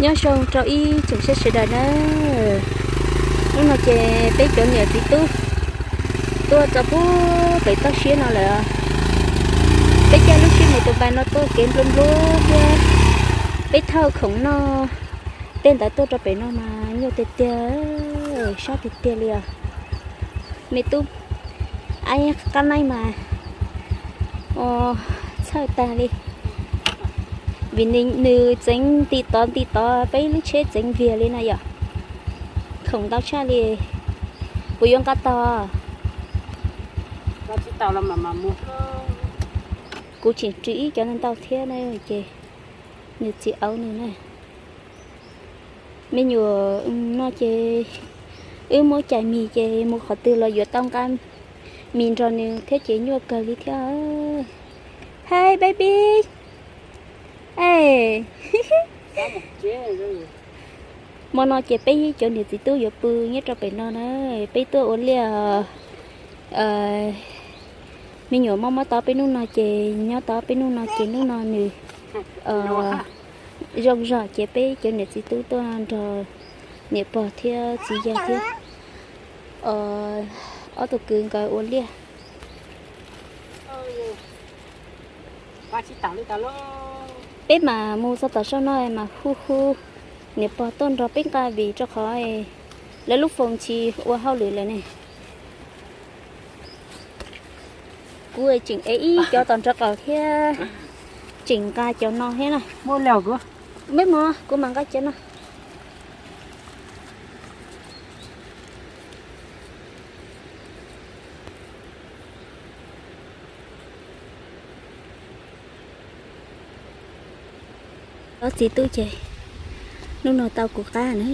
Nyob zoo rau ib tsoom saib sawv daws na. Hnub no ces peb cov niam txiv tub tuaj txog puag pem toj siab no lawm. Peb caij lub siab mus tus npas no tuaj kev nplua nplua thiab. Peb thauj khoom noj tej ntawd tuaj rau pem no mas nyuaj tiag tiag, sab tiag tiag li os. Me tub, qab naib mas txhawj tag li, vim nws txeev nti tod nti tod, peb lub tsheb txeev viag li no yom. Khoom ntau tshaj li. Puas yuav nqa tau? Kuv tseem tswv ib cov ntau thiab na, ces nws txiv auv nws na. Me nyuam no ces wb muab cais mis ces mus qhov twg los yuav tau nqa mis nrog nws thiab ces nyuaj kawg li thiab. Hey baby. Hmo no ces peb cov niam txiv tub yuav pw nyob rau pem no na, peb tuaj ua liaj. Me nyuam mob mob tau peb hnub no ces nyob tau peb hnub no ces hnub no nws zoo zog ces peb cov niam txiv tub tuaj nrog niam pog thiab txiv yawg thiab ob tug kwv nkawd ua liaj. Peb mas mus txog tom zos no mas hu hu niam pog tuaj nrog peb nqa vim rau qhov lawv lub foos tsis ua hauj lwm lawm ne. Kuv tseem ev ib cov tom nraud qaum thiab, tseem nqa cov no thiab na. Meb mog, kuv mam nqa cov no. Ob txiv tub ces hnub no tau kuv qab na.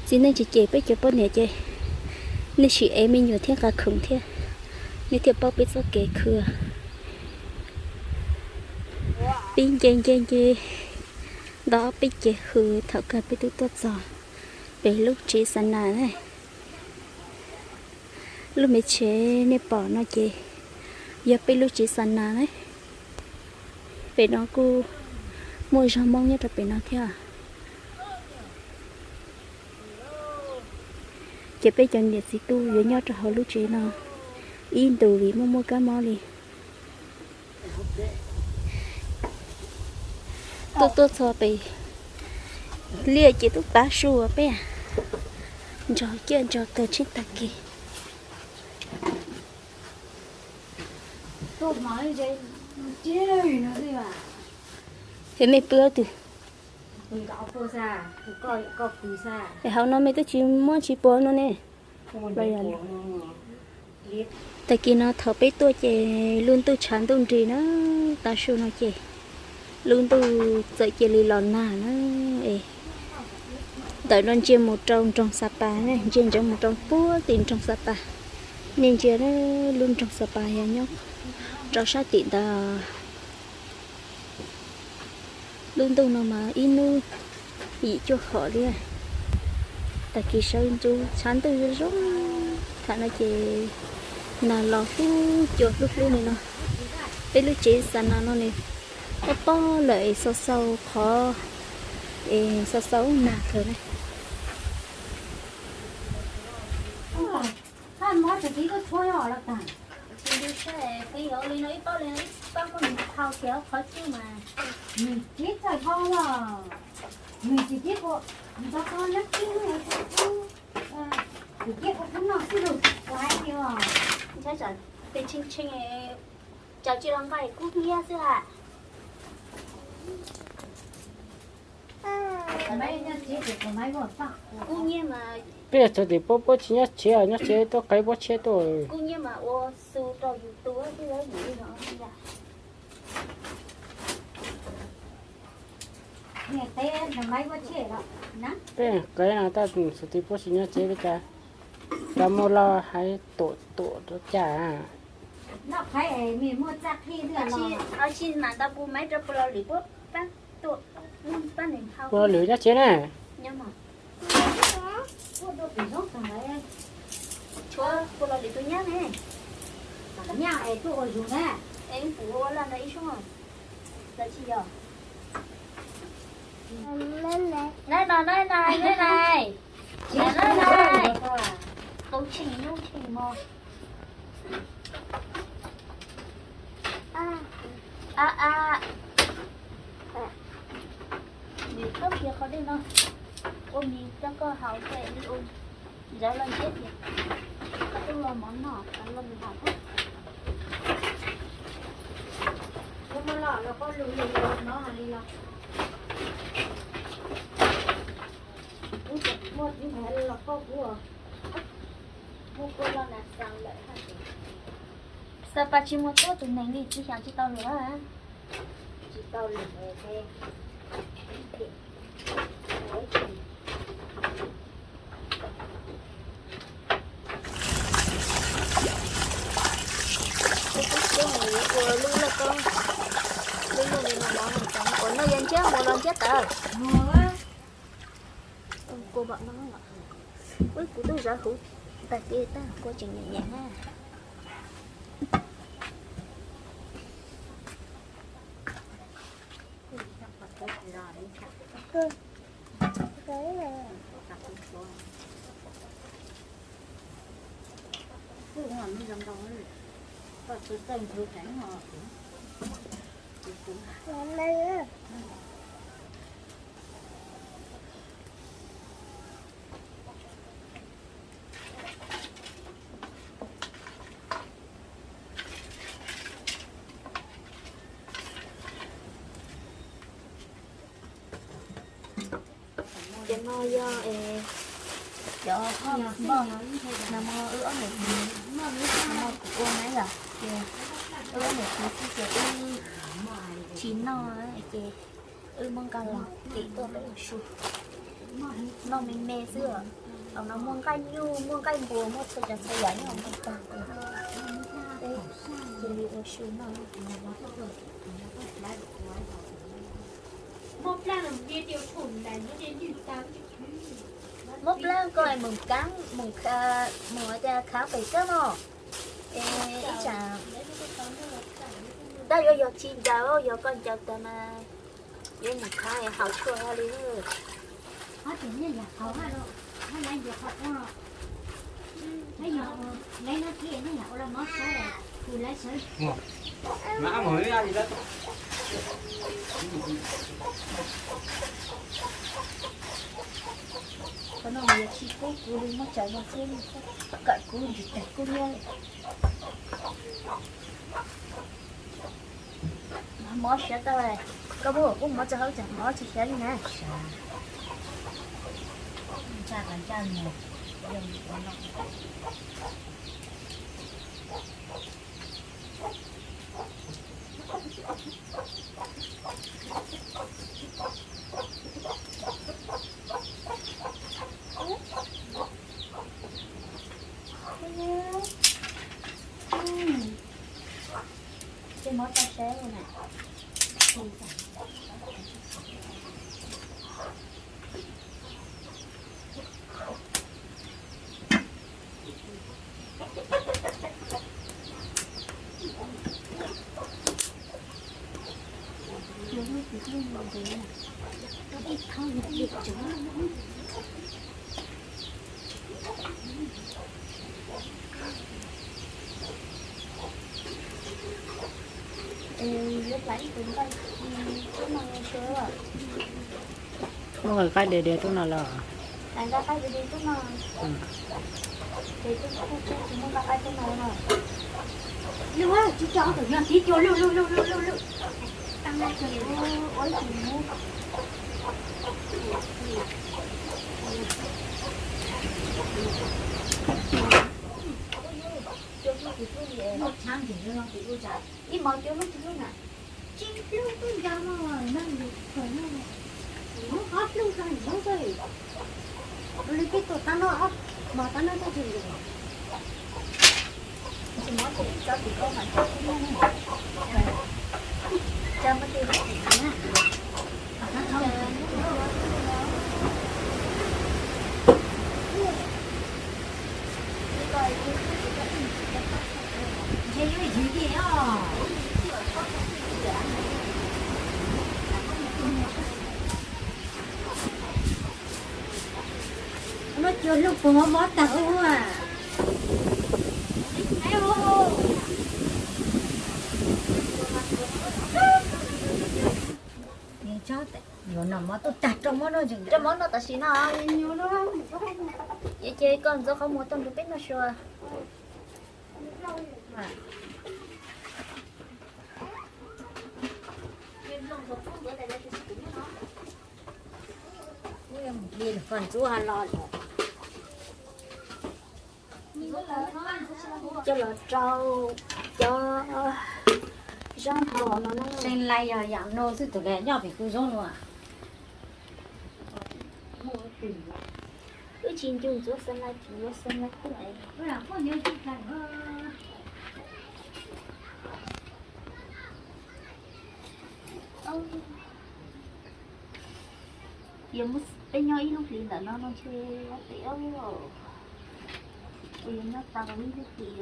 Txiv neej tsis cem peb cov poj niam ces nej sim ev me nyuam thiab nqa khoom thiab, nej thiaj paub peb txoj kev khw. Peb nce nce nce ntau ob peb cev hws thaum kawg peb twb tuaj txog pem lub tsev xa nas na. Lub me tsev nej pom no ces yog peb lub tsev xa nas na. Pem no kuj muaj zog Hmoob nyob rau pem no thiab. Ces peb cov niam txiv tub yuav nyob rau hauv lub tsev no ib ntus vim muaj muaj kab mob li. Tuaj tuaj txog pem liaj ces tub tav su peb nrog ciaj nrog kawg tsheb tag kis. Es mej pw twg? Es hauv no mej twb tsis muab tsis pua no ne. Tag kis no thaum peb tuaj ces lub ntuj tshav ntuj nrig na, tav su no ces lub ntuj txawm cia li los nag na. Ntawm no ntsia mus rau nroog Xa Pas, ntsia ntsoov mus rau puag tim nroog Xa Pas. Nej ntsia lub nroog Xa Pas yog nyob rau sab tim ntawd. Lub ntuj no mas ib hnub yim cuaj hom li. Tag kis sawv ntsug tshav ntuj zoo zoo, thaum no ces nag los hlub cua hlub hlub li no. Peb lub tsev xa nas no nws pob pob lawm es xau xau qhov, es xau xau nag kawg na. Ntshai tsam tej tshee tshee, tsaws tsis los nqa kub hnyiab xwb ha. Peb txog tim puab, puab tsis nyob tsev, nyob tsev tuaj qev puab tshiab tuaj. Peb qev no tab txog tim puab tsis nyob tsev peb cas, cas muaj loj hais tuam tuam rau cas. Puab lwm nyob tsev ne. No nai nai nai nai. Nai nai nai. Tus tshee nyuj tshee mos. A a. Nws txhob nrhiav qhov dej no. Ua mis coj koj haus thiaj li ua. Ntawd los ntsiab tias koj twb los mov noj, los nws haus thiab. Muaj los los koj lus lus los no li los. Muaj tib hais los koj kuv. Muaj kua los nas xaus lawm haj. Xav pas tsis muaj tuaj tus neeg li tsis xyaum tsis tau lus. Tsis tau lus. Ua lub laj koob, lub laj li no mov, ua no yog ntsiab mus los ntsiab tawv. Kua bom no, kuv twb zov huv tag kev tag kua tseem nyem nyem na. Ces no yog cov npoj, nag hmo wb ob niam txiv, nag hmo kuv ua na yom, ces wb ob niam txiv xwb ces wb tsis noj ces wb muab nqa los tim tuaj peb ua su. Noj me me xwb os. Thaum no muaj nqaij nyuj, muaj nqaij npua, muaj txhua tsav txhua yam nyob hauv ntawd tag. Peb cia li ua su noj. Mob plab ko mus kaab, mus, mus tias khaav pem kab no. Es ib tsam, tab yuav yog tsis ncaws, yog koj ncaws tas mas yuav mus khaav haus tshuaj li. Qhov no yog tsis pub kuv li, muab tsaws no xwb, kawm kuv ntsis tag kub liab li. Mov siav tau, koj muab kuv mov txog hauv cas mov tsis siav li na. Ces mov tau siav li na. Muab nqaij qaib diav diav tuaj no los. Ib hmos cua lub tsis lub na. Tsis lub tub nra no, nag lus kawg no. Lub ob lub nag lub xwb. Ua li peb tuaj tab no, mas tab no tsis lus. Tsis mov ces ib txwm tim koj mas tsis lub na. Tsis mov ces lub tim na. Cua hlub puas mob mob tag ua. Yuav noj mov tuaj tag rau mob no, rau mob no tam sim no. Ces koj ntxuav qhov muag tuaj nrog peb noj sua. Koj ntxuav los coj los rau cov zaub no no. Seev laij yog yam no xwb tus le nyob pem kuv zaub no. Wb tsis ncu ntxuav xeev laij, tsis ntxuav xeev laij xwb. Yog peb nyob ib lub hlis ntawm no no ntshe pem ub, uas yog nyob tau ib lub hlis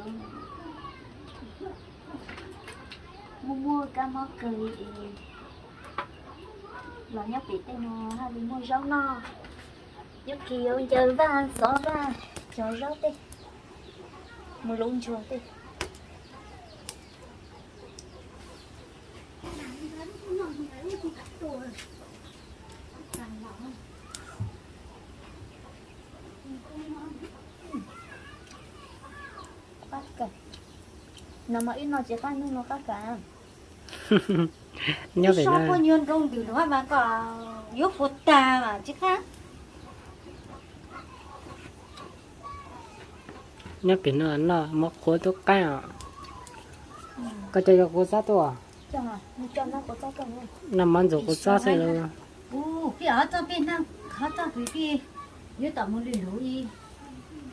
muaj muaj kab mob kawg li es los nyob pem tej no haj li muaj zaub noj. Yuav kis yuav ncaws vaj xov vaj, cog zaub tej, mus luv ntsuag tej. Qab kawg. No mas wb noj tsis qab, hnub no qab kawg. Nyob pem no poj nyuag nroo ntws lawm mas koj yuav puas tag mas tsis qab. Nyob pem no noj mov qhuav tub qab os. Koj coj yuav quav txob tuaj. Noj mov ntxuav quav txob xwb lauj. Peb ob txoj peb neeg, qhov txoj pem peb yuav tom mus lwm lub ib.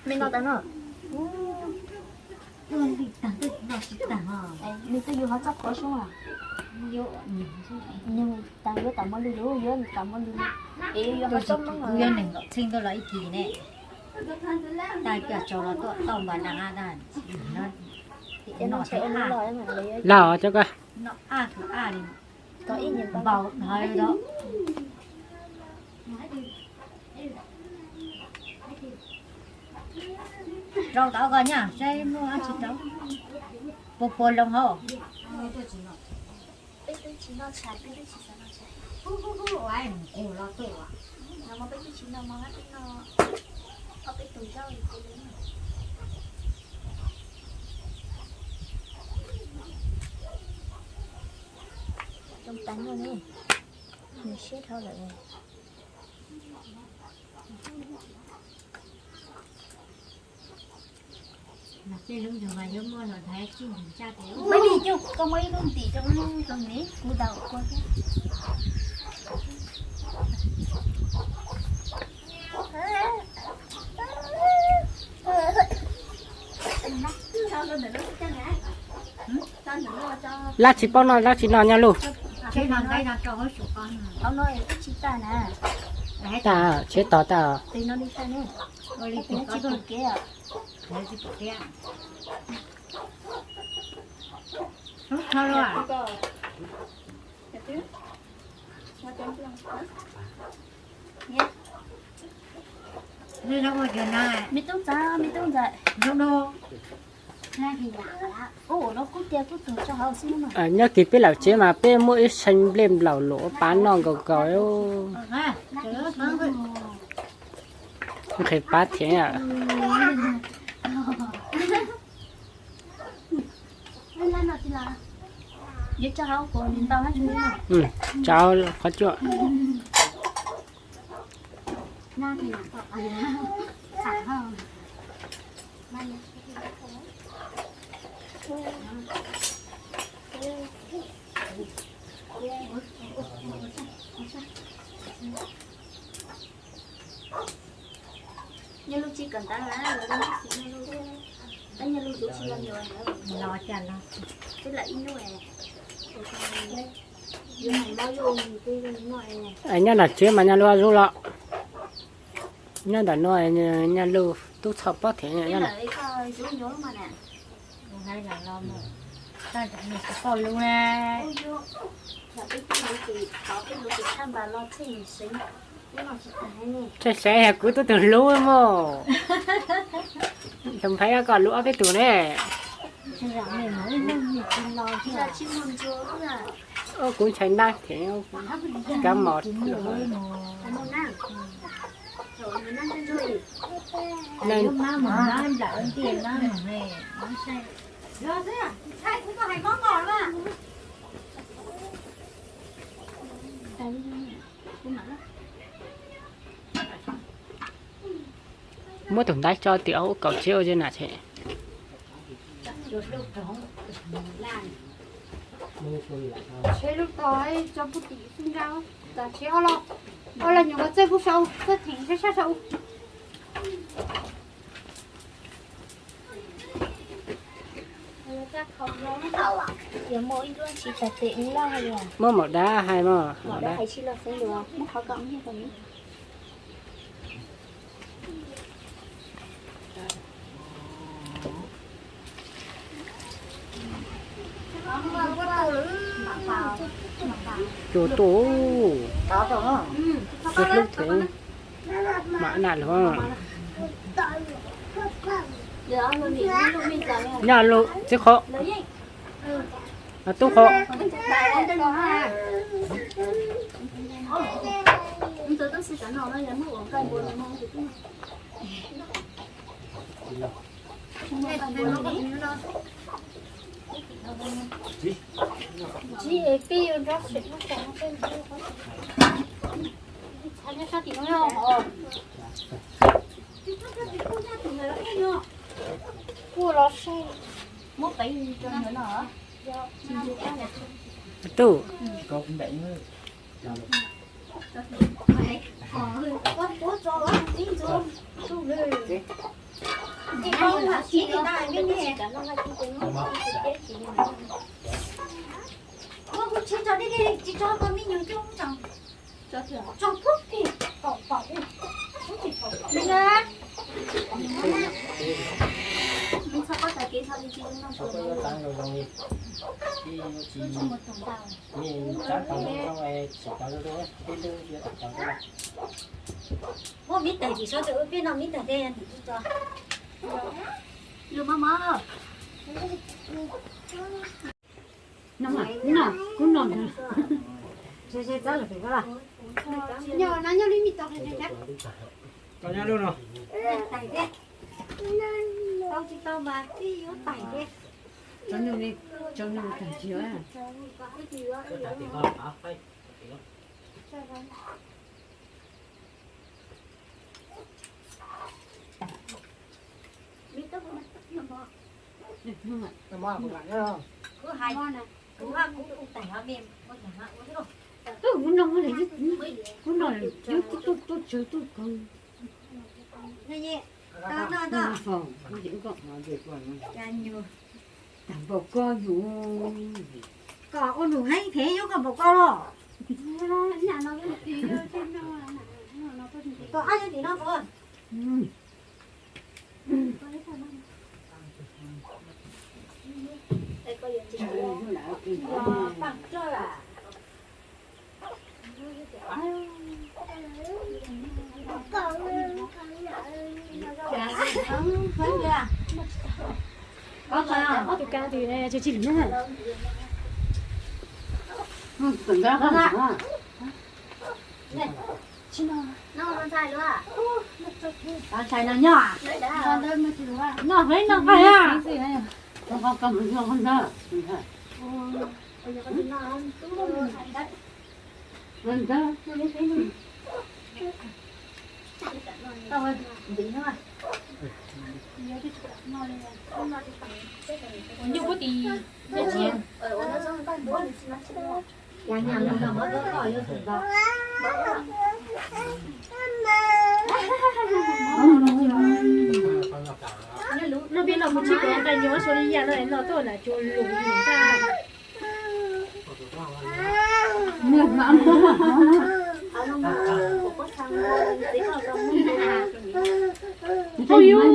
Me no tas no. Tuaj li tag twb noj tsis tag os. Nws twb yuav qhov txoj qhuav sub os. Nws tas yuav tom mus lwm lub, yuav tom mus lwm lub. Es yuav qhov txoj, kuv yuav nees nkaum txheej tuaj los ib kis ne. Tag coj tsaus los tuaj tau npas dab dab. Laj os cov koj. Npaum dhawv lawm. Rau tau koj nyaj saib muaj dab tsi rau. Puas puas loo hauv. Zoo tas no ne, nws siab dhau lawm. Peb li coj koj muab ib lub ntim rau lub rau ne, kuv daus kua thiab. Lab tsis paub noj, lab tsis noj nyaj luj. Tag, tshiab tog tag. Me tub ntxawm, me tub ntxawm. Nyob kis peb lawm tsev mas peb muaj ib seem nplej nplaum luam ua pab noj nkaus nkaus. Nqhis pab thiab. Tso qhov cua. Nyaj luj tsis kawm ntawv na, nyaj luj tsis los nyuam ntawd. Los cas los. Twb lam ib hnub es. Nyob nram tsev mas nyaj luj zuj los. Nyob ntawm no nyaj luj tub txhom pob thiab nyob na. Peb tus los txhij mus seev. Txawj saib yog kuv tub tug hlub mog. Xyov nphaib koj hlub ob peb tug ne. Kuv ntshai nab thiab, kab mos. Muab tus ntaib tso tim ub kaum tsev ua zej nam tsev. Tsheb lub tog tso puag tim xub nrab, txav tsheb ob los, ob los nyuam qhuav txawj puag saud, txawj theem sab sab saud. Muab maum dab hais mog, maum dab. Cua tuaj, cua hlub thiab, mam na luag. Nyob lub txiv qhov, tub qhov. Tub. Muab mib tais tim saud, peb noj mib tais tej tim tso. Lus mab mab. Noj, kuv noj. Nyob li me tos. Tos nyob lub no. Tais thiab. Tau tsis tau mas twb yuav tais thiab. Tso noj li, tso noj tag tsis yuav. Kuv hais, kuv hais kuv tais hov me, kuv noj, kuv noj, kuv tuaj tuaj tsawv tuaj kawg. Tag npaum ko yus, kom ua nus heev phem yuav kom npaum ko los. Tos ab yog tim no ko. Ob tug kab twg tsis lwm na. Ntxhais no nyob, noj heev noj qab, noj qab mus yog ntag. Nyuj kub tis. Lub peb no kuv tsis kov nqaij nyuj sua li yam no no tuaj na cuag lus lus ntag. Ub yus.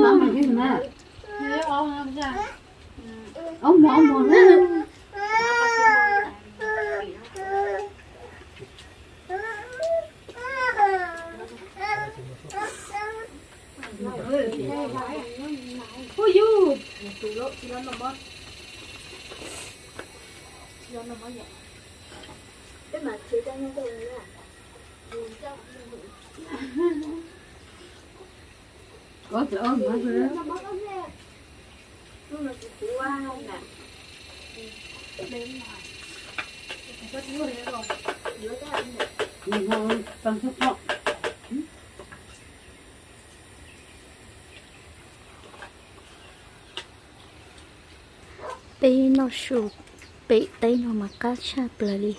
Peb noj su pem teb no mas qab tshaj plaws li.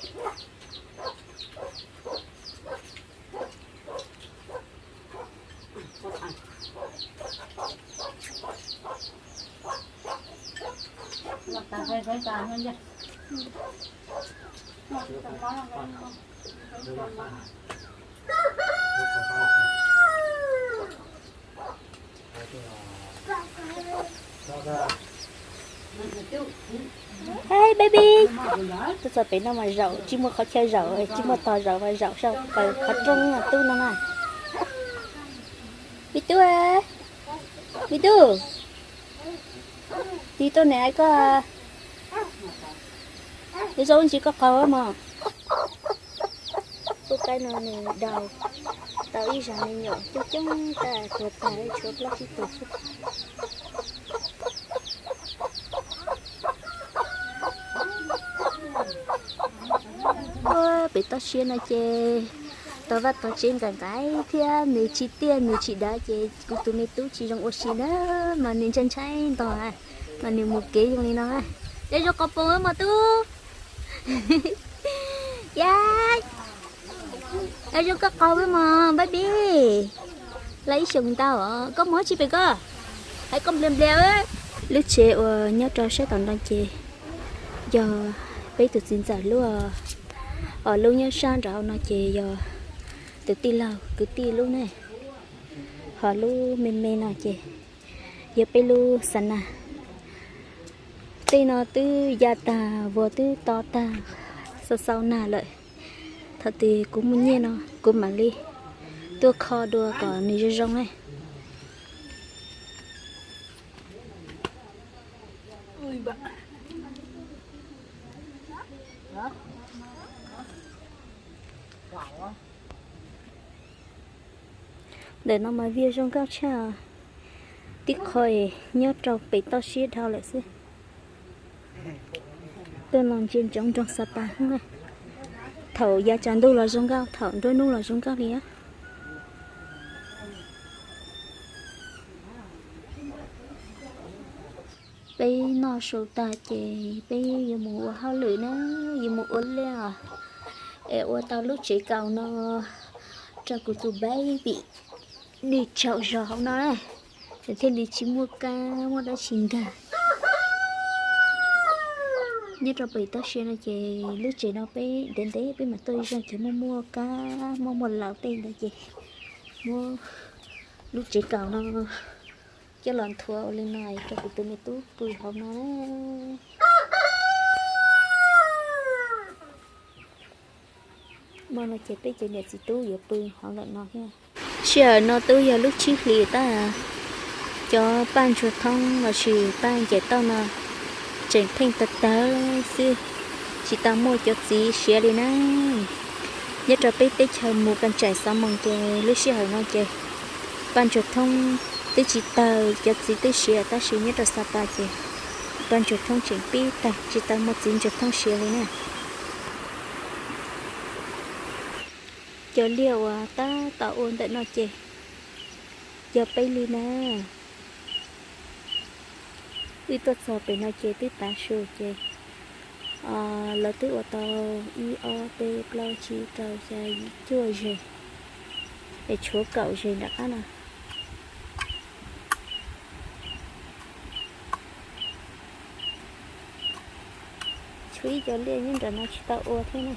Hey baby, tuaj txog pem no mas zaum tsis muaj qhov chaw zaum, tsis muaj tog zaum mas zaum saum qhov rooj tub no na. Me tub, me tub, tig tuaj niam koj, ib zaug ntsis koj qaug mog. Tus qaib no nws daus tau ib zag me nyuam coob coob tag, tuag tag tshuav plaub tsib tug xwb. Ua pem toj siab no ces tau vaj tau tsev nqaim nqaim thiab nws tsis tiaj nws tsis dav ces kuv tus me tub tsis zoo ua si na, mas nws ntshai ntshai ntog mas nws mus kev zoo li no. Yog zoo qos poom mos tub. Yaj, zoo koj qaug mos baby. Lawv ib xyoos ntau os, koj mus tsis pem koj, hais koj nplias nplias. Lub tsev uas nyob rau sab tom no ces yog peb tus txiv ntxawm lub, os lub nyob sab nraud no ces yog tus tij laug kwv tij lub ne, ho lub me me no ces yog peb lub xa nas. Tej no twb ya tag, vuas twb to tag, xau xau nag lawm. Thaum twg kuv muaj nyiaj no kuv mam li tuaj kho dua kom nws zoo zoo ne. Ntawm no mas vij zoo nkauj tshaj, tib qho nyob rau pem toj siab dhau lawm xwb. Tuaj no ntsia ntsoov nroog Xa Pas na. Thaum yav tsaus ntuj los zoo nkauj, thaum nruab hnub los zoo nkauj li. Peb noj su tag ces peb yuav mus ua hauj lwm na, yuav mus ua liaj os, es ua tau lub tsev kaus no rau kuv tus baby, nws tsaug zog hauv no na, nws thiaj li tsis muaj kab muaj dab tsi nkag. Nyob rau pem toj siab no ces lub tsev no peb ntev ntev peb mam tuaj ib zaug ces muaj muaj kab muaj muaj laus tej ntawd ces muab lub tsev kaus no coj los nthuav ua li no rau kuv tus me tub pw hauv no. Hmo no ces peb cov niam txiv tub yuav pw hauv lawm no thiab. Sij hawm no twb yog lub tsib hlis tab, cov paj ntsuag thoob lossis paj ncaim tauj no tseem pheej tawg tawg xwb, tsis tau muaj cov txiv siav li na. Nyob rau peb teb chaws mus kas tsaim xov moos ces lub sij hawm no ces paj ntsuag thoob twb tsis tawg, cov txiv twb siav, tab sis nyob rau Xa Pas ces paj ntsuag thoob tseem pib tawg, tsis tau muaj txiv ntsuag thoob siav li na. Cov liaj uas tab tom ua ntawm no ces yog peb li na. Wb tuaj txog pem no ces twb tav su ces lawv twb ua tau ib ob peb plaub tsib rau xya yim cuaj zeg, es tshuav kaum zeg nram qab no. Tshuav ib co liaj nyob nram no tsis tau ua thiab na.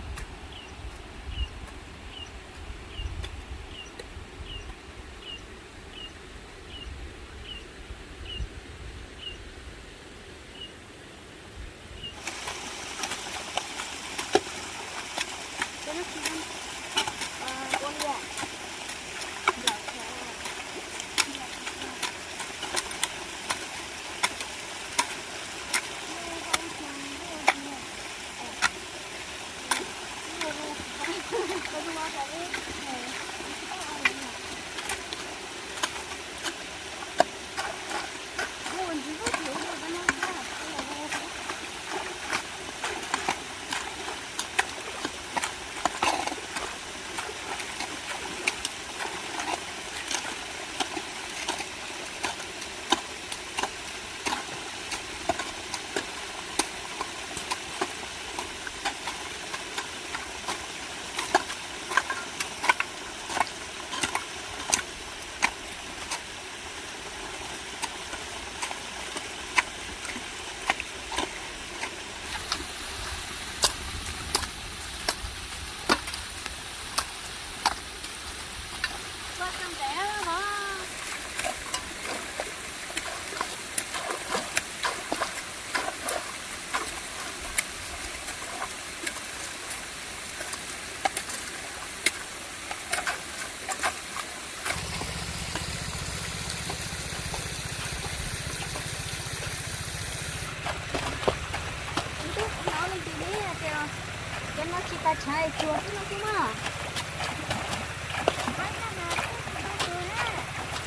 Tus no tsis tas tshav tsuag xwb no xwb mas.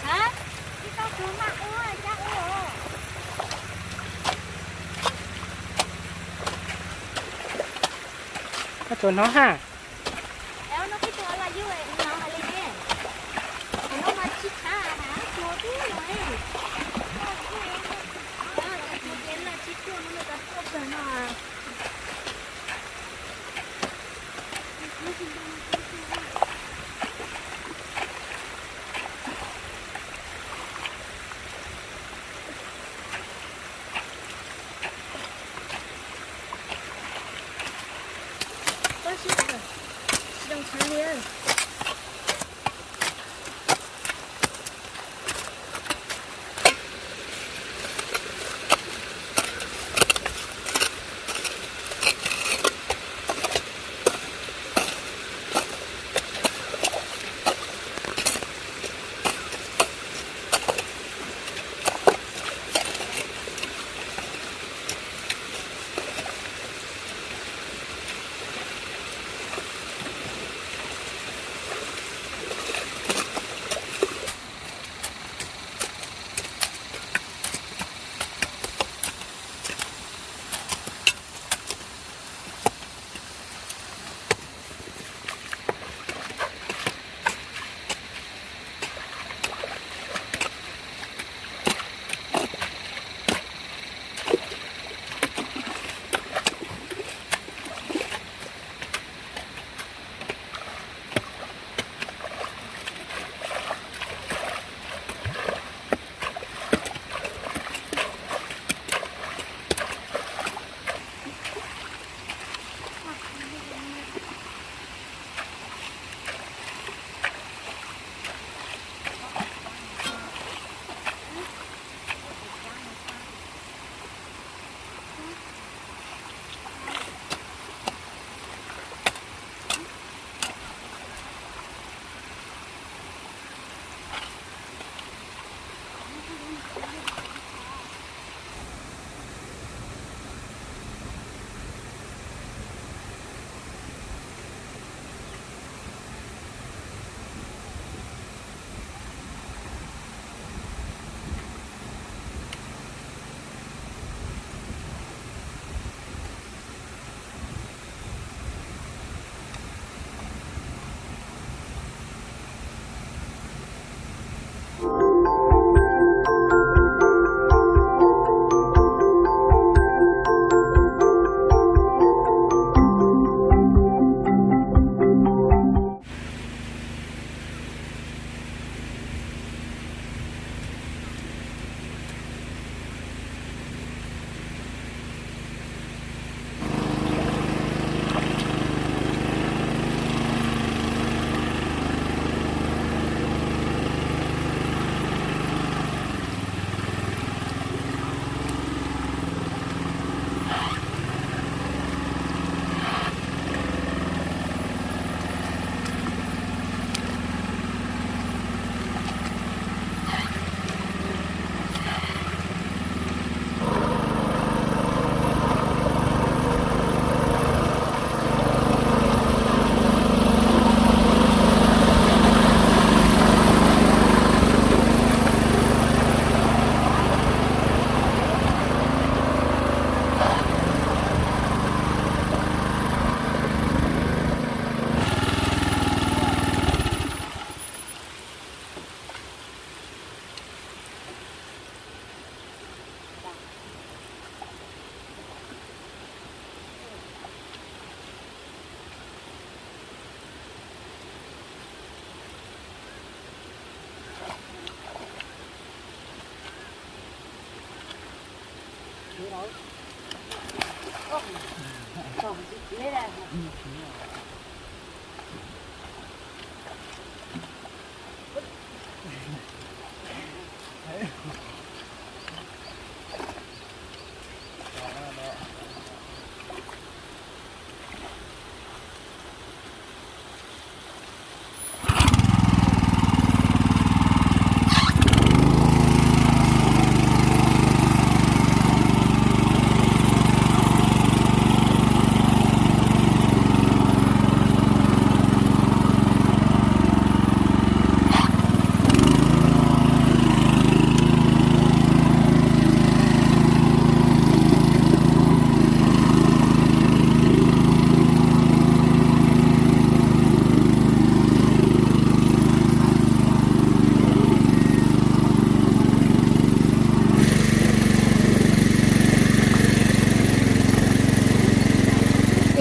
Ha? Koj tsuas hnov ha.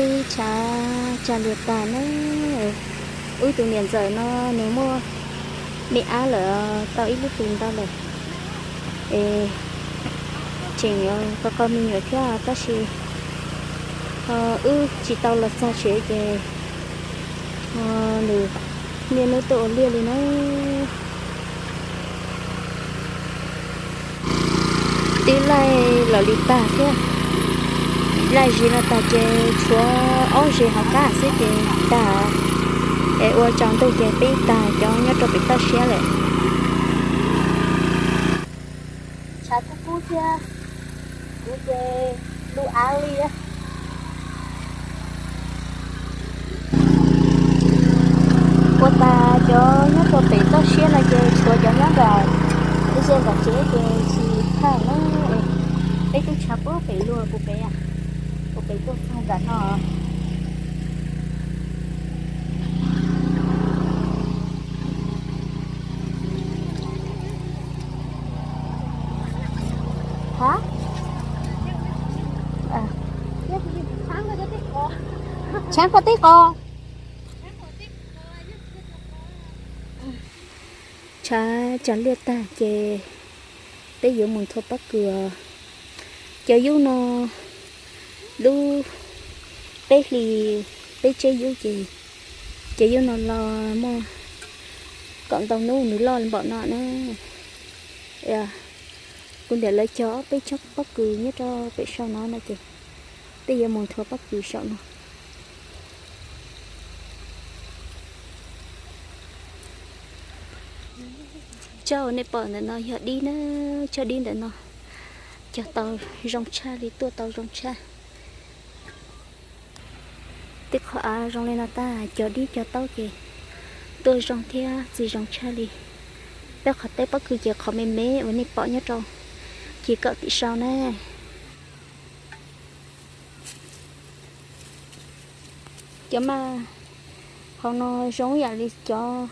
Ib tshav tsag lias tag na, wb tus niam ntxawm no nws muaj me ab lawm tau ib lub hlis ntau lawm, es tseem yuav qo qo me nyuam thiab tab sis wb tsis tau los txog tsev ces nws niaj hnub tuaj ua liaj li na. Twb laij los li tag thiab, laij zis no tag ces tshuav aub zes hauv qab xwb ces tag, es ua tsaus ntuj ces peb tag cov nyob rau pem toj siab lawm. Tshav kub kub thiab, kuv ces du av li. Ua tag cov nyob rau pem toj siab no ces tshuav cov nyob nram ze nram tsev ces tsis thaj na. Peb twb tshav puag pem luag kuv pem, kuv pem tuaj txog nram no. Tshav koj teb qos. Tshav tsag liaj tag ces peb yuav mus nthua pob kws. Cov yub no lub peb hlis peb tseb yub ces cov yub no los muaj kaum ntau hnub nws loj npaum no na. Kuv niam lawv cog ob peb tsob pob kws nyob rau pem saum no no ces peb yuav mus nthua pob kws saum no. Tsob uas nej pom ntawm no yog dib na, tsob dib ntawm no cog tau zoo tshaj li, tuaj tau zoo tshaj. Tej qhov av zoo li no tag cog dib cog taub ces tuaj zoo thiab txiv zoo tshaj li. Peb qhov teb pob kws ces qhov me me uas nej pom nyob rau ceg kawm tim sau na. Cov maj hauv no zoo yam li cov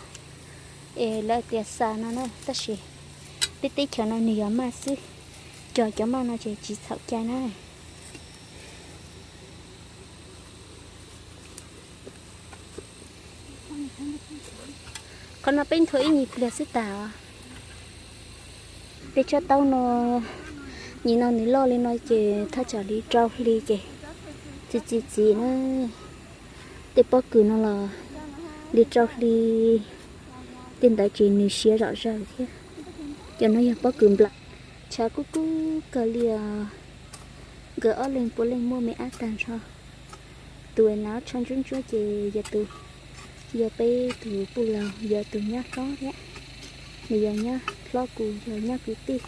es lawv tias xa no na, tab sis peb teb chaws no nws yog maj xwb, cog cov maj no ces tsis txhaum cai na. Qhov no peb nthua ib nyuag pliag xwb tas os. Tej tsob taub no, nim no nws loj li no ces thaj tsam li rau hli ces txi txi txiv na. Tej pob kws no los li rau hli, tej ntawd ces nws siav zom zaws thiab. Cov no yog pob kws nplam. Tshav kub kub kawg li os. Nkawd ob leeg puav leej muaj me ab tag nrho. Tus nas tsho ntsuab ntsuab ces yog tus, yog peb tus puj laug, yog tus nyab hlob thiab, nws yog nyab hlob kuv, yog nyab kwv tij.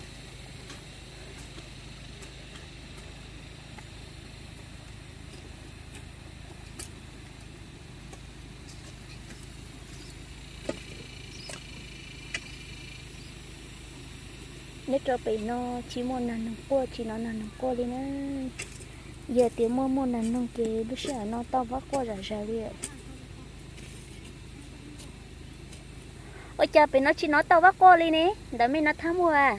Nyob rau pem no tsis muaj nas noog quaj, tsis hnov nas noog quaj li na. Yog tias muaj muaj nas noog ces lub sij hawm no tau vab quaj zom zaws li. Ua cas pem no tsis hnov tau vab quaj li ne? Ntawm me no thab muaj a?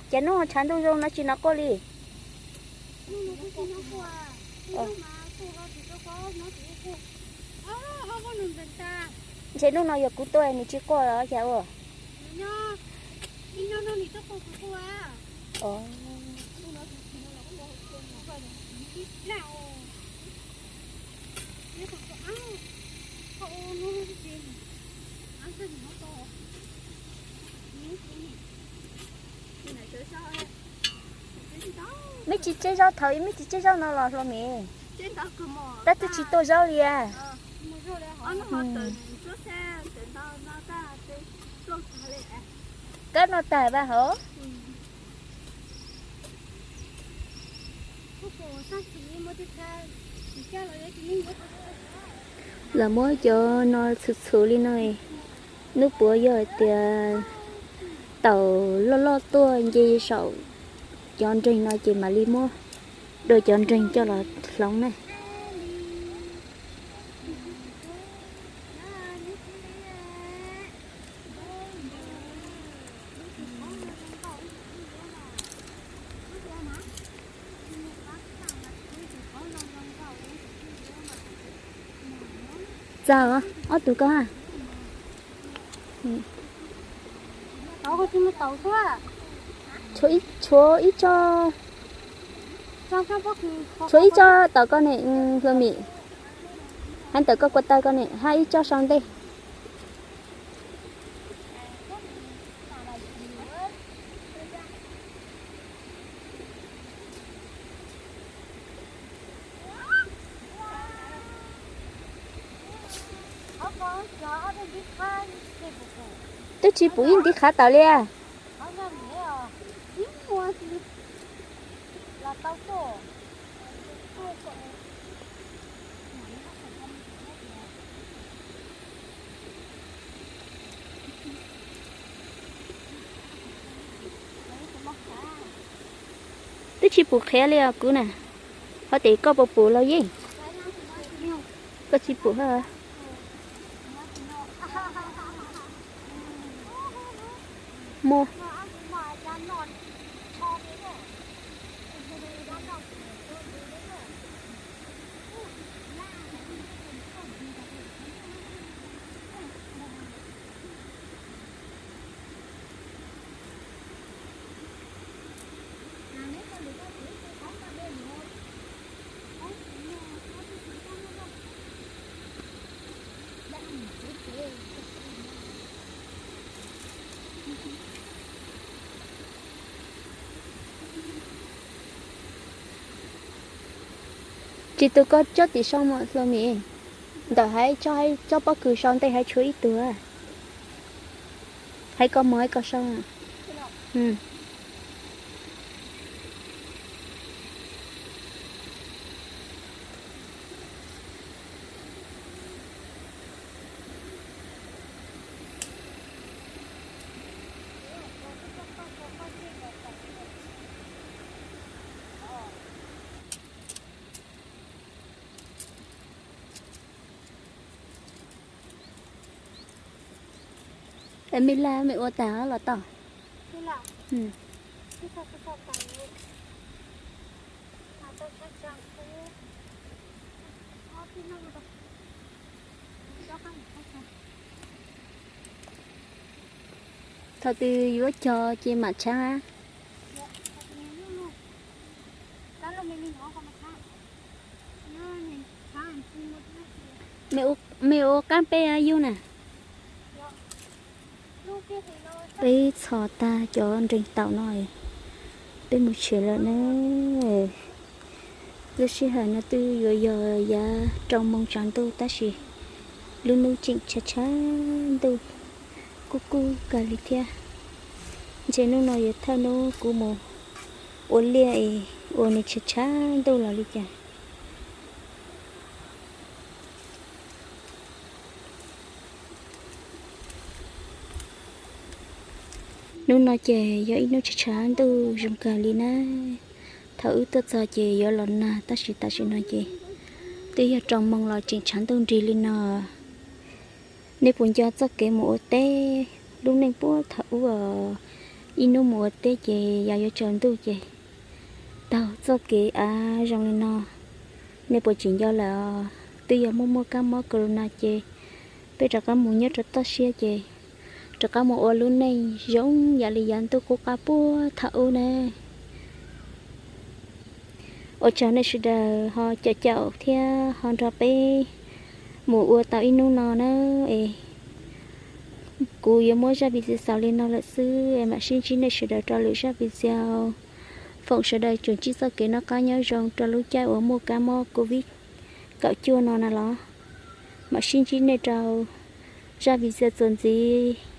Ces hnub tshav ntuj zoo no tsis hnov quaj li. Ntshe hnub no yog kuv tuaj nws tsis quaj los cas ua. Os. Mej tsis tseb zaub thaum ub, mej tsis tseb zaub no los hlo me. Tab twb tsis tuaj zaub li. Kab no tag vas hauv. Los muab cov no txhum txhum li no. Hnub puav yog hais tias taum loj loj tuaj nce saum cov nreeg no ces mam li muab dua cov nreeg coj los hloov na. Txaus, ob tug koj ha. Tshuav ib tsob, tshuav ib tsob tom koj ne, Hlo Mim. Hab ntawm koj kua tawg koj ne, hab ib tsob sau ntej. Twb tsis pum ib ntiv qhav tawm li. Twb tsis pum qhiav li os kuv na. Ho tias koj puas pum los yeej. Koj tsis pum hab. Muaj. Tsis tus koj tsob tim sau mas Hlo Mim. Ntawm hais tsob, hais tsob pob kws sau ntej hais tshuav ib tug. Hais koj mus hais koj sau. Mej laj mej ua tag los tau. Thaum twg yuav cog ces mam tshav. Mej ua qaab peb yug na. Peb txhos tag cov nreeg taum no, peb mus tsev lawm na. Lub sij hawm no twb yuav yog yav rau moos tsaus ntuj tab sis lub hnub tseem tshav tshav ntuj, kub kub kawg li thiab. Ntshe hnub no yuav thawj hnub kuv mus ua liaj es ua nws tshav tshav ntuj los li cas. Hnub no ces yog ib hnub tshav tshav ntuj zoo kawg li na. Thaum wb tuaj txog ces yuav los nag tab sis tam sim no ces twb yog rau moos los tseem tshav ntuj nrig li no. Nej puas nco txoj kev mus ua teb, lub neej puag thaum ub ib hnub mus ua teb ces yog yuav tsaus ntuj ces taug txoj kev av zoo li no. Nej puas tseem nco lawm? Twb yog muaj muaj kab mob corona ces peb rov qab mus nyob rau toj siab ces rov qab mus ua lub neej zoo yam li yav ntuj qub qab puag thaum ub na. Ua tsaug nej sawv daws ho caum caum thiab ho nrog peb mus ua tau ib hnub no na. Es kuv yuav muab zaj video xaus li no lawm xwb, mam sib ntsib nej sawv daws rau lwm zaj video. Foom sawv daws tsuas ntsib txoj kev noj qab nyob zoo rau lub caij uas muaj kab mob covid kaum cuaj no na los. Mam sib ntsib nej rau zaj video txuas ntxiv.